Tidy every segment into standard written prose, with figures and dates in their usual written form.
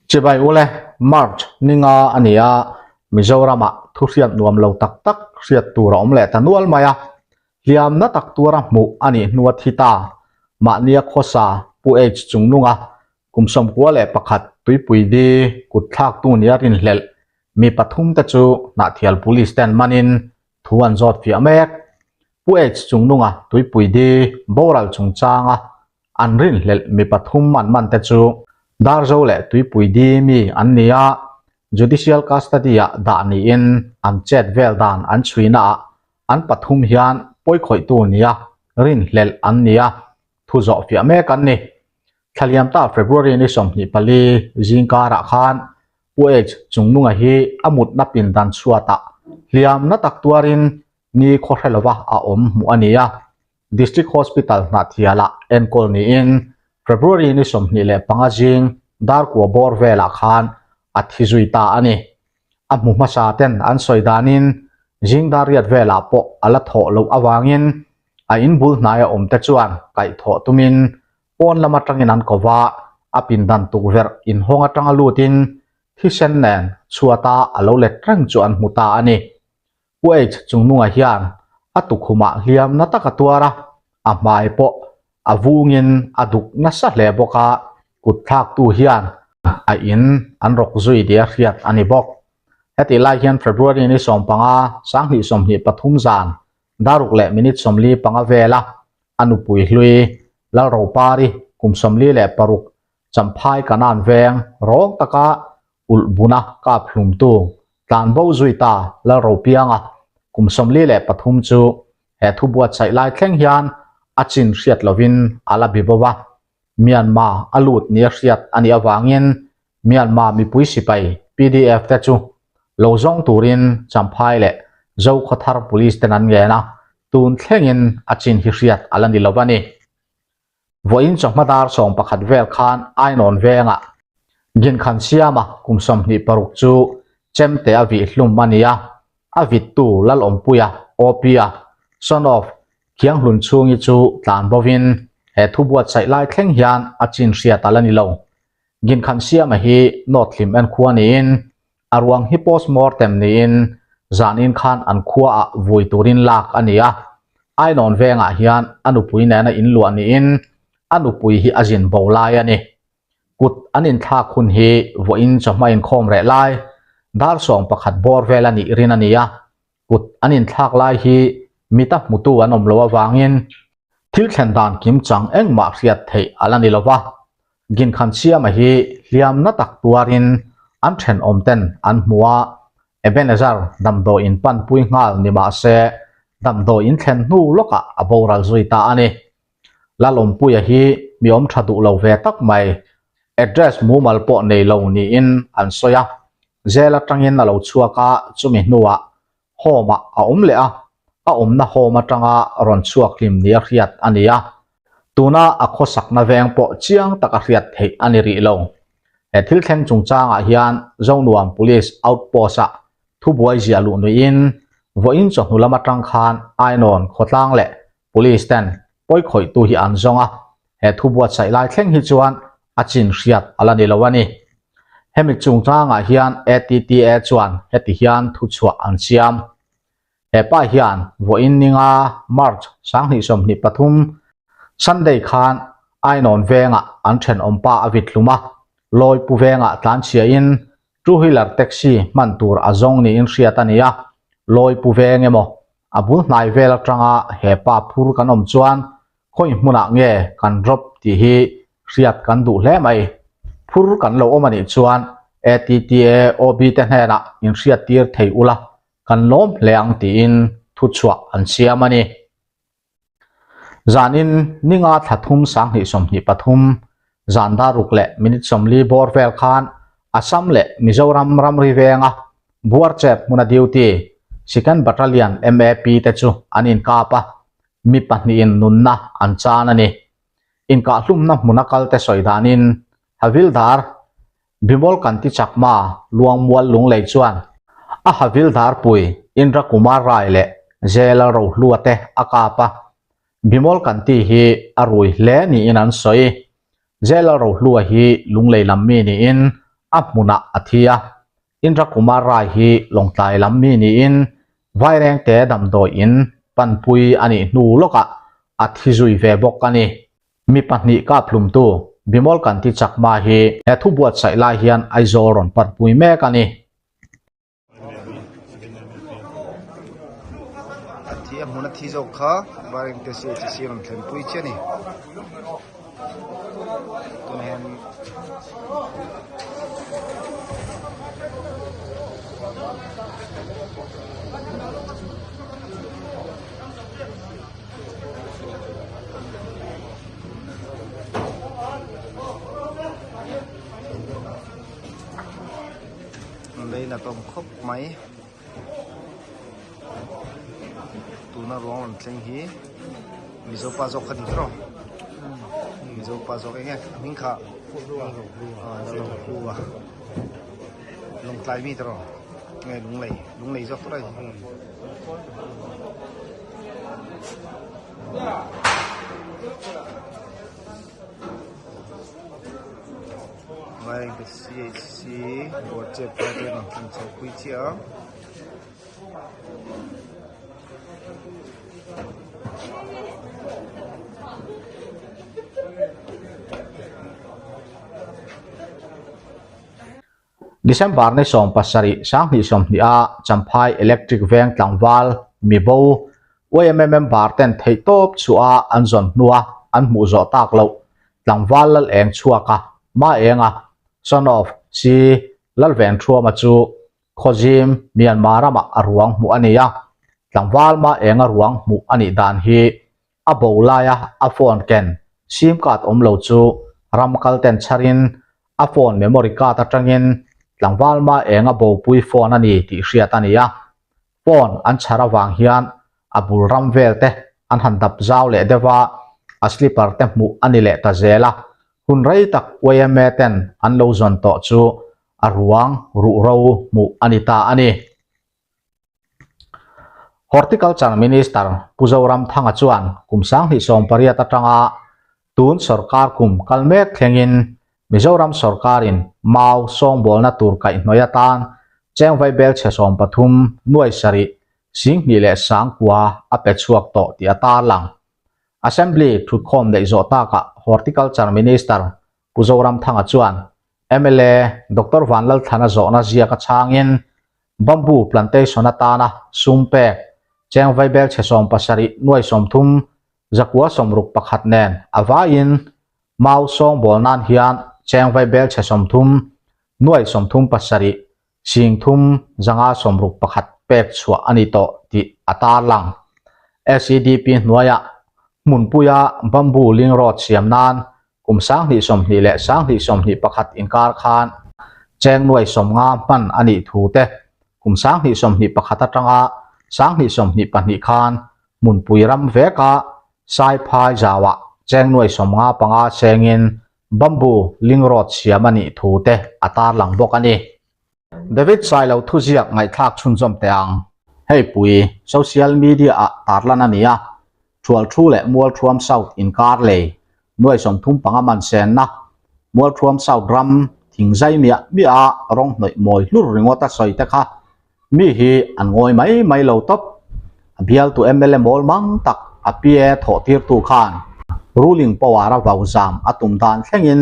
Chibai ule, March ni nga a ni a, Mizoramah thu hriat nuam lo tak tak hriat tur a awm leh ta nual mai a. Hliamna tak tuara hmuh a nih hnua thi ta, mahnia khawsa Pu H Chungnunga kum 91 tuipui di kut thlaktu nia rinhlelh mi pathum te chu Hnahthial Police ten manin thu an zawt fiah mek. Pu H Chungnunga tuipui di boral chungchanga an rinhlelh mi pathum an man te chu Darzo leh Tuipui di mi an ni a, Judicial Custody-ah dah niin an chet vel dan an chhuinaah an pathum hian pawikhawihtu nia rinhlelh an ni a, thu zawh fiah mek an ni. Thlaliam ta February ni 24 zingkarah khan Pu H Chungnunga hi a mutna pindan chhuatah hliamna tak tuarin ni khaw hre lova a awm hmuh a ni a. District Hospital Hnahthialah enkawl niin February ni 25 zing Darkua bawr velah khan a thi zui ta a ni. A hmu hmasa ten an sawi danin zing dar riat velah pawh a la thawh loh avangin a inbul hnaia awmte chuan kaihthawh tumin pawn lam atangin an ko va, a pindan tukverh inhawng atanga lutin thisen nen chhuata a lo let reng chu an hmu ta a ni. Pu H Chungnunga hian a tukhumah hliam na tak a tuar a, a hmai pawh a vungin a duk nasa hle bawk a, kut thlaktu hian a in an rawk zui tia hriat a ni bawk. Hetih lai hian February ni 15, 2023 zan daruk leh minute 45 vela a nupui hlui Lalropari kum 46 Champhai Kanan veng rawng taka ulh buna kap hlumtu tlanbo zui ta Lalropianga kum 43 chu he thu buatsaih lai thleng hian a chin hriat lovin a la bi bo va. Myanmar a lut nia hriat a nih avangin Myanmar mipui sipai PDF te chu lo zawng turin Champhai leh Zokhawthar Police ten an ngen a, tun thlengin a chin hi hriat a la ni lo a ni. Vawiin chawhma dar 11 vel khan Ainawn vengah Ginkhan Siama kum 26 chu chemte a vih hlum a ni a, a vittu Lalawmpuia, OP-a, son of Khianghlun chhungi chu tlan bovin he thu buatsaih lai thleng hian a chin hriat a la ni lo. Ginkhan Siama hi North Hlim en khua niin a ruang hi post mortem niin zanin khan an khuaah vui turin lak a ni a. Ainawn vengah hian a nupui nena inluah niin a nupui hi a zin bo lai a ni. Kut an inthlak hun hi vawiin chawhma inkhawm reh lai dar 11 bawr vel a nih rin a ni a. Kut an inthlak lai hi mita hmutu an awm loh avangin thil thlen dan kim chang engmah hriat theih a la ni lo va. Ginkhan Siama hi hliam na tak tuarin an thenawm ten an hmu a, Ebenezer damdawi in panpui nghal ni mah se damdawi in thlen hnu lawkah a boral zui ta a ni. Lalawmpuia hi mi awm tha duh lo ve tak mai, address mumal pawh nei lo niin an sawi a, Jail atangin a lo chhuak a, chumi hnuah home ah a awm leh a, a awmna home atanga rawn chhuak hlim nia hriat a ni a, tuna a khawsakna veng pawh chiang taka hriat theih a ni rih lo. He thil thleng chungchangah hian Zonuam Police Outpost ah thubuai ziah luh nuihin vawiin chawhnu lam atang khan Ainawn khawtlang leh Police ten pawikhawihtu hi an zawng a, he thu buatsaih lai thleng hi chuan a chin hriat a la ni lo a ni. Hemi chungchangah hian ATTA chuan heti hian thuchhuah an siam. He pa hian vawiin ninga March 2023 Sunday khan Ainawn vengah an thenawmpa a vit hlum a, Lawipu vengah tlanchhiain two wheeler taxi hman tur a zawng niin hriat a ni a, Lawipu veng emaw a bul hnai vel atanga he pa phur kan awm chuan khawi hmunah nge kan drop tih hi hriat kan duh hle mai. Phur kan lo awm a nih chuan ATTA OB te hnenah inhriat tir thei ula kan lawm hle ang tiin thuchhuah an siam a ni. Zanin ninga thla thum 2023 zan dar ruk leh minute 40 bawr vel khan Assam leh Mizoram ramri venga Buarchep hmuna duty Second Battalion MAP te chu an inkap a, mi pahnihin nunna an chan a ni. Inkahlumna hmuna kalte sawi danin Havildar Bimol Kanti Chakma Luangmual Lunglei chuan a Havildar pui Indra Kumar Rai leh J Lalrohlua te a kap a, Bimol Kanti hi a rui hle niin an sawi. J Lalrohlua hi Lunglei lam mi niin A hmunah a thi a. Indra Kumar Rai hi Lawngtlai lam mi niin Vairengte damdawi in panpui a nih hnu lawkah a thi zui ve bawk a ni. Mi pahnih kaphlumtu Bimol Kanti Chakma hi he thu buatsaih lai hian Aizawl rawn panpui mek a ni. A thi a hmun a thi zawk kha Vairengte CHC rawn thlenpui chiah a ni tunah hian Lei la tawm khawp mai tuna ruang rawn thleng hi Mizo pa zawk kha ni tawh Mizo pa zawk eng nge a hming kha Lalrohlua Lawngtlai mi tawh nge Lunglei Lunglei zawk tawh a ni. Vairengte CHC Buarchep lai te rawn thleng chho pui chiah a. December ni 17 sanghnih 20 a Champhai Electric Veng tlangval mibo yma member ten theihtawp chhuah a an zawn hnua an hmuh zawh tak loh tlangval lal eng chhuak a, ma eng a, son of si Lalventhuama chu Khawzim, Myanmar ramah a ruang hmuh a ni a, tlangval ma eng a ruang hmuh a nih dan hi a bo laia a phone ken sim card awm lo chu ram kal ten chharin a phone memory card atangin tlangval ma eng a bopui phone a ni tih hriat a ni a, Phone an chhar avang hian a bul ram vel te an han dap zau leh deuh a, a slipper te hmuh a ni leh ta zel a, hun rei tak yma ten an lo zawn tawh chu a ruang ruhro hmuh a ni ta a ni. Horticulture Minister Pu Zoramthanga chuan kum 2018 atanga tun sorkar kum kal mek thlengin Mizoram sorkarin mau sawngbawlna tur kaihhnawih atan chengvai bel chhe 13 nuai sarih 20 leh sangkua a pe chhuak tawh tih a tarlang. Assembly thutkhawm neih zawh takah Horticulture Minister Pu Zoramthanga chuan mla Doctor Vanlalthlana zawhna ziak a chhangin Bamboo plantation atana sum pek chengvai bel chhe 17 nuai 30 zakua 61 nen a vaiin Mau sawngbawl nan hian chengvai bel chhe 30 nuai 37 sing thum zanga 61 pek chhuah a ni tawh tih a tarlang. SEDP hnuaiah hmunpuia bamboo ling road siam nan kum 2020 leh 2021 inkar khan cheng nuai 50 hman a nih thu te kum 2021 atanga 2022 khan hmunpui ram veka Saiphai zauah cheng nuai 55 sengin bamboo ling road siam a nih thu te a tarlang bawk a ni. David Sailo thuziak ngaihthlak chhunzawm teh ang. Hei pui, social media ah tarlan a ni a, Thualthu leh Mualthuam South inkar lei nuai 35 man senna Mualthuam South ram thingzai miah miah a rawng hnawih mawi hlur ringawt a sawi te kha Mi hi an ngawi mai mai lo tawp. A bialtu mla mawl mang tak a PA thawh tirtu khan ruling power a vau zam a tum dan thlengin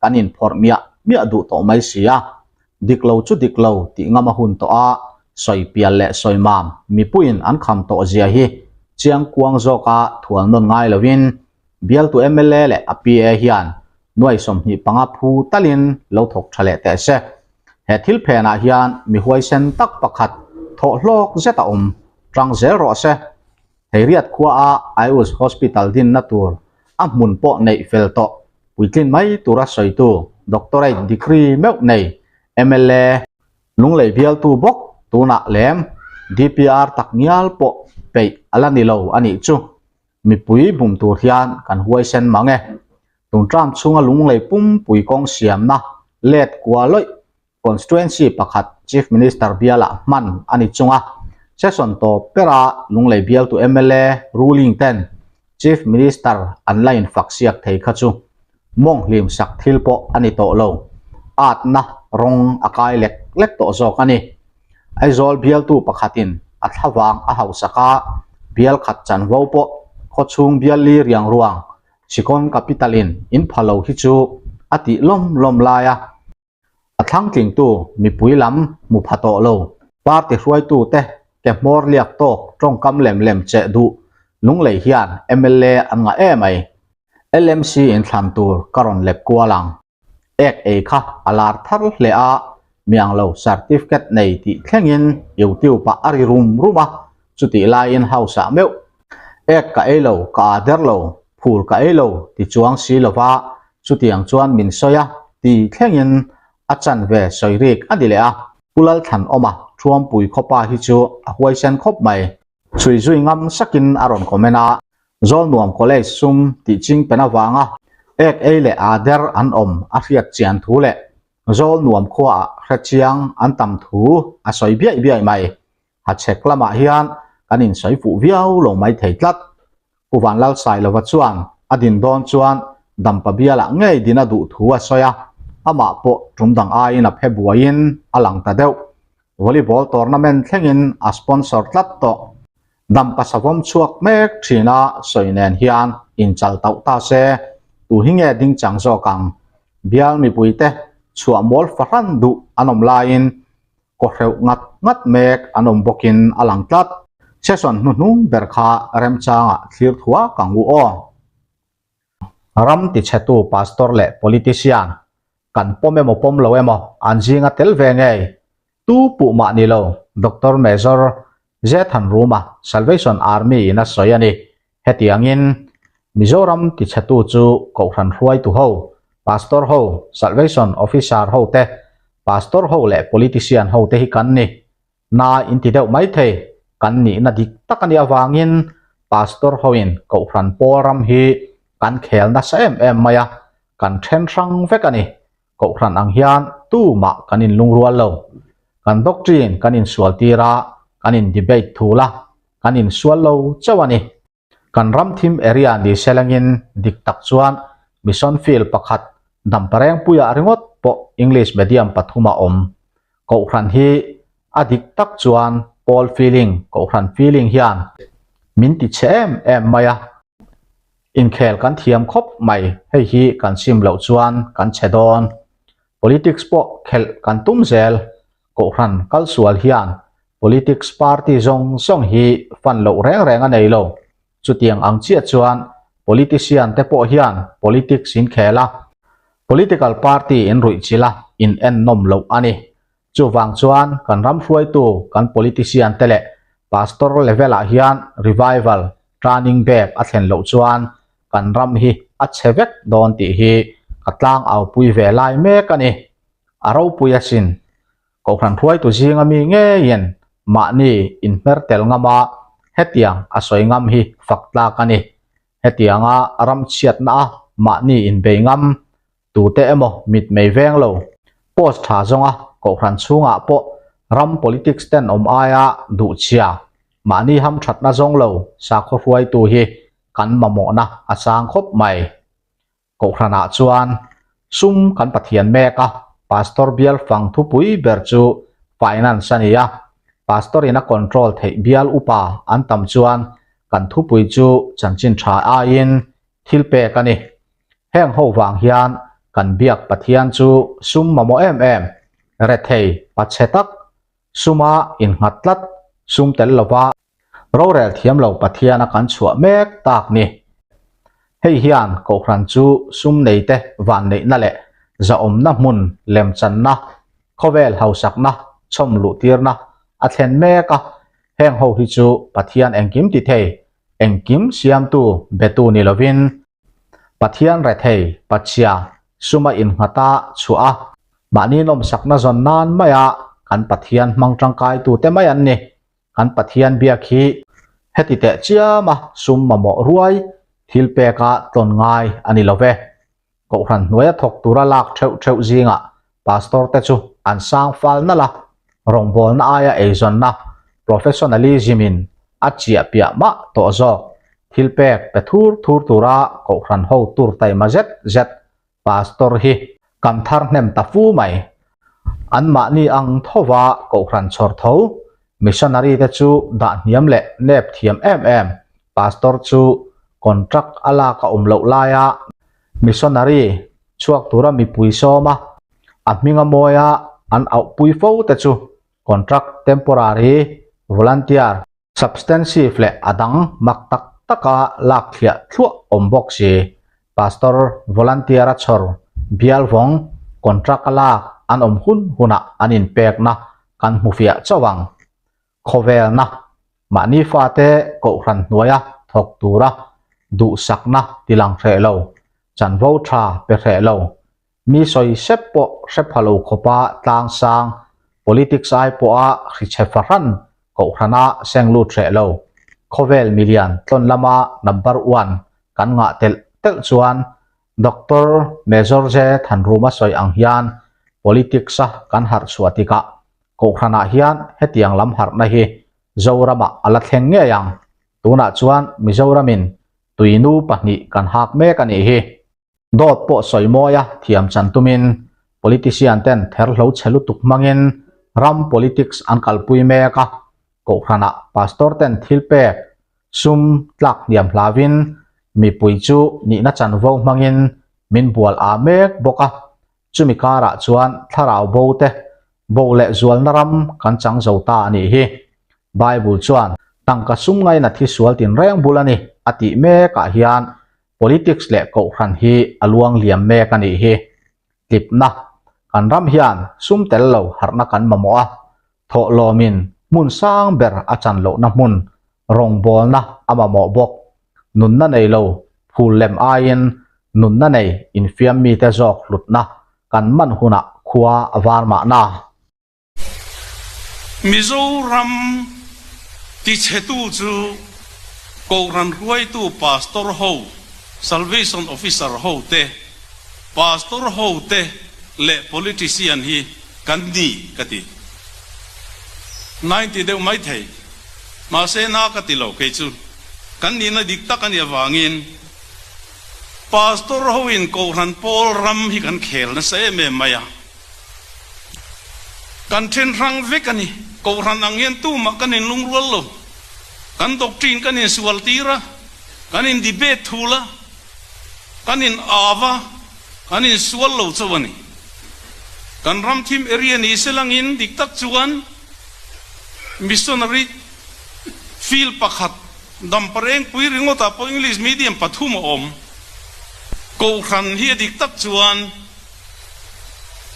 kan inphawrh miah miah duh tawh mai si a. Dik lo chu dik lo tih ngam a hun tawh a, sawi pial leh sawi mam mipuiin an kham tawh zia hi chiang kuang zawka thual nawn ngai lovin bialtu mla leh a PA hian nuai 25 phu talin lo thawk tha leh teh se. He thil phenah hian mi huaisen tak pakhat thawh hlawk zet a awm tang zel rawh se. Hei riat khua a Ayush Hospital dinna tur a hmun pawh neih fel tawh puitlin mai tura sawitu Doctorate degree meuh nei mla Lunglei bialtu bawk tunah lem DPR tak ngial pawh peih a la ni lo a nih chu. Mipui bum tur hian kan huaisen mang e. Tun term chhunga Lunglei pumpui kawng siamna let kua lawih constituency pakhat Chief Minister bialah hman a ni chunga session tawp bera Lunglei bialtu mla ruling ten Chief Minister an la infak siak thei kha chu mawng hlim sak thil pawh a ni tawh lo. Atna. rawng a kai lek lek tawh zawk a ni. Aizawl bialtu pakhatin a thlavang a hausak a, bial khat chanvo pawh khawchhung bial li riang ruang Chikawn Capital in in pha lo hi chu a tih lawm lawm lai a. A thlangtlingtu mipui lam hmu pha tawh lo. Party hruaitute ke hmawr liak tawk tawngkam lem lem cheh duh Lunglei hian mla an ngah em ai. LMC inthlan tur ka rawn lep kual ang. Ek ei kha a lar thar hle a, miang lo certificate nei tih thlengin YouTube ah a ri rum rum a, chutih laiin house ah meuh ek ka ei lo, ka aa der lo, phul ka ei lo ti chuang si lova chutiang chuan min sawi a ti thlengin a chanve sawi rik a ni leh a. Pu Lalthlanawma Thuampui khawpa hi chu a huaisen khawp mai. Chhui zui ngam sakin a rawn comment a, Zawlnuam College sum tih ching pen avanga ek ei leh aa der an awm a hriat chian thu leh Zawlnuam khuaah hrechiang an tam thu a sawi biaih biaih mai. Hachhek lamah hian kan insawi fuh viau lo mai thei tlat. Pu Vanlalsailova chuan a din dawn chuan Dampa bialah ngei din a duh thu a sawi a, amah pawh tum dang aiin a phe buaiin a lang ta deuh. Volleyball tournament thlengin a sponsor tlat tawh. Dampa savawm chhuak mek thina sawi nen hian inchal tauh ta se, tu hi nge ding chang zawk ang? Bial mipuite chhuah mawl fahran duh an awm laiin kawhreuh ngat ngat mek an awm bawkin a lang tlat. Session hnuhnung ber kha remchangah thlir thuak ang u aw. Ram tichhetu pastor leh politician kan pawm emaw pawm lo emaw an zinga tel ve ngei tu puh mah ni lo Doctor Major Zethan Ruma Salvation Army in a sawi a ni. Hetiangin Mizoram tichhetu chu Kohhran hruaitu ho, Pastor ho, Salvation Officer ho te, Pastor ho leh Politician ho te hi kan ni. Na in ti deuh mai thei, kan nihna dik tak a nih avangin Pastor hoin Kohhran pawl ram hi kan khel nasa em em mai a, kan then hrang vek a ni. Kohhran ang hian tumah kan inlungrual lo. Kan doctrine kan insual tir a, kan in debate thul a, kan insual lo chauh a ni. Kan ram thim area ni selangin dik tak chuan mission field pakhat Damparengpuiah ringawt pawh English medium pathum a awm. Kohhran hi a dik tak chuan pawl feeling, kohhran feeling hian min ti chhe em em mai a. Inkhel kan thiam khawp mai, hei hi kan sim loh chuan kan chhe dawn. Politics pawh khelh kan tum zel, kohhran kalsual hian politics party zawng zawng hi fan loh reng reng a nei lo. Chutiang ang chiah chuan politician te pawh hian politics in khel a, political party in ruihchilh a, in ennawm loh a ni. Chuvang chuan kan ram hruaitu kan politician te leh pastor level ah hian revival, turning back a thlen loh chuan kan ram hi a chhe vek dawn tih hi ka tlang aupui ve lai mek a ni. A ropui asin. Kohhran hruaitu zinga mi ngeiin mahni inhmer tel ngam a, hetiang a sawi ngam hi fak tlak a ni. Hetianga ram chhiatna a mahni inbei ngam Tute emaw mitmei veng lo, post tha zawnga kohhran chhungah pawh ram politics ten awm aia duhchhia, mahni hamthatna zawng lo sakhaw hruaitu hi kan mamawhna a sang khawp mai. Kohhranah chuan sum kan Pathian mek a, Pastor bial fang thupui ber chu finance a ni a, Pastor in a control theih bial upa an tam chuan kan thupui chu chanchin tha aiin thil pek a ni. Heng ho vang hian kan biak Pathian chu sum mamawh em em, rethei pachhe tak, suma innghat tlat, sum tel lova rorel thiam lo Pathiana kan chhuah mek tak ni. Hei hian Kohhran chu sum neite vanneihna leh zahawmna hmun lemchanna, khawvel hausakna chhawm luhtirna a thlen mek a, heng ho hi chu Pathian engkim ti thei, engkim siamtu betu ni lovin, Pathian rethei, Pachhia, suma innghat a chhuah a, mahni nawmsakna zawn nan maia kan Pathian hmang tangkaitute mai an ni. Kan Pathian biak hi heti teh chiama sum mamawh ruai thil peka tlawn ngai a ni lo ve. Kohhran hnuaia thawk tura lak theuh theuh zingah Pastor te chu an sang fal nalh a, rawngbawlna aia eizawnna, professionalism, in a chiah piah mah tawh zawk. Thil pek pe thur thur tura Kohhran ho tur taima zet zet Pastor hi kan thar hnem ta fu mai. Anmahni ang thova kohhran chhawr tho missionary te chu dah hniam leh nep thiam em em pastor chu contract a lak a awm loh laia missionary chhuak tura mipui sawma a hminga mawia an auhpui fo te chu contract temporary volunteer Substantive leh a dang mak tak taka lak thliah thluah awm bawk si. Pastor volunteer a chhawr bial vawng contract a lak an awm hun hunah an inpekna kan hmu fiah chauh ang. Khawvelna, mahni fate kohhran hnuaia thawk tura duhsakna tilang hreh lo, chanvo tha pe hreh lo, Mi sawi sep pawh hre pha lo khawpa tlangsang, politics ai pawha hrichhe fahran kohhrana seng lut hreh lo, khawvel milian tlawn lama number one kan ngah telh telh chuan Doctor Mezorje Thanruma sawi ang hian politics-a kan harh chhuah tikah kohhranah hian hetiang lam harhna hi Zoramah a la thleng ngei ang. Tunah chuan Mizoramin tuinu pahnih kan hak mek a nih hi. Dawt pawh sawi mawi a thiam chan tumin politician ten therhlo chhe lutuk hmangin ram politics an kalpui mek a, kohhranah pastor ten thil pek, sum tlak hniam hlauin mipui chu nihna chanvo hmangin min bual a mek bawk a, chumi karah chuan thlarau bo te bo leh zualna ram kan chang zo ta a nih hi. Bible chuan tangka sum ngaina thi sual tinreng bul a ni a tih mekah hian Politics leh kohhran hi a luang liam mek a nih hi. Tlipna, Kan ram hian sum tel lo harhna kan mamawh a, thawhlawmin hmun sang ber a chan lohna hmun rawngbawlna a mamawh bawk. Nunna nei lo phul lem aiin nunna nei infiam mite zawk hlutna kan man hunah khua a var mahna. Mizoram tichhetu chu Kohhran hruaitu Pastor ho, Salvation Officer ho te, Pastor ho te leh Politician hi kan ni ka ti. Ninety deuh mai thei. Mahse na ka ti lo kei chu. Kan nihna dik tak a nih avangin Pastor ho in Kohhran pawl ram hi kan khel nasa em em mai a. Kan then hrang vek a ni. Kohhran ang hian tumah kan inlungrual lo. Kan doctrine kan insual tir a, kan in debate thul a, kan in av a, kan insual lo chauh a ni. Kan ram thim area ni se langin dik tak chuan missionary field pakhat damparengpui ringawtah pawh English medium pathum a awm. Kohhran hi a dik tak chuan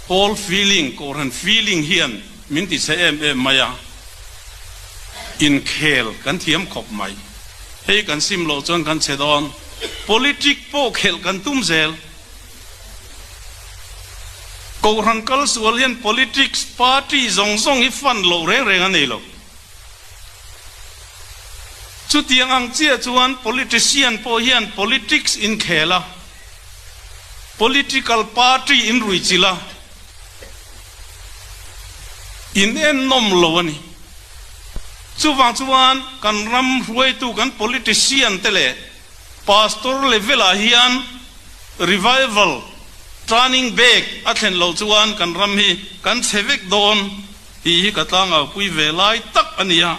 Pawl feeling, Kohhran feeling hian min ti chhe em em mai a, inkhel kan thiam khawp mai. Hei kan sim loh chuan kan chhe dawn. Politic pawh khelh kan tum zel. Kohhran kal sual hian politics party zawng zawng hi fund loh reng reng a nei lo. Chutiang ang chiah chuan politician pawh hian politics inkhel a. Political party in ruihchilh a, in ennawm lo a ni. Chuvang chuan kan ram hruaitu kan politician te leh pastor level ah hian revival turning back a thlen loh chuan kan ram hi kan chhe vek dawn tih hi ka tlangau pui ve lai tak a ni a.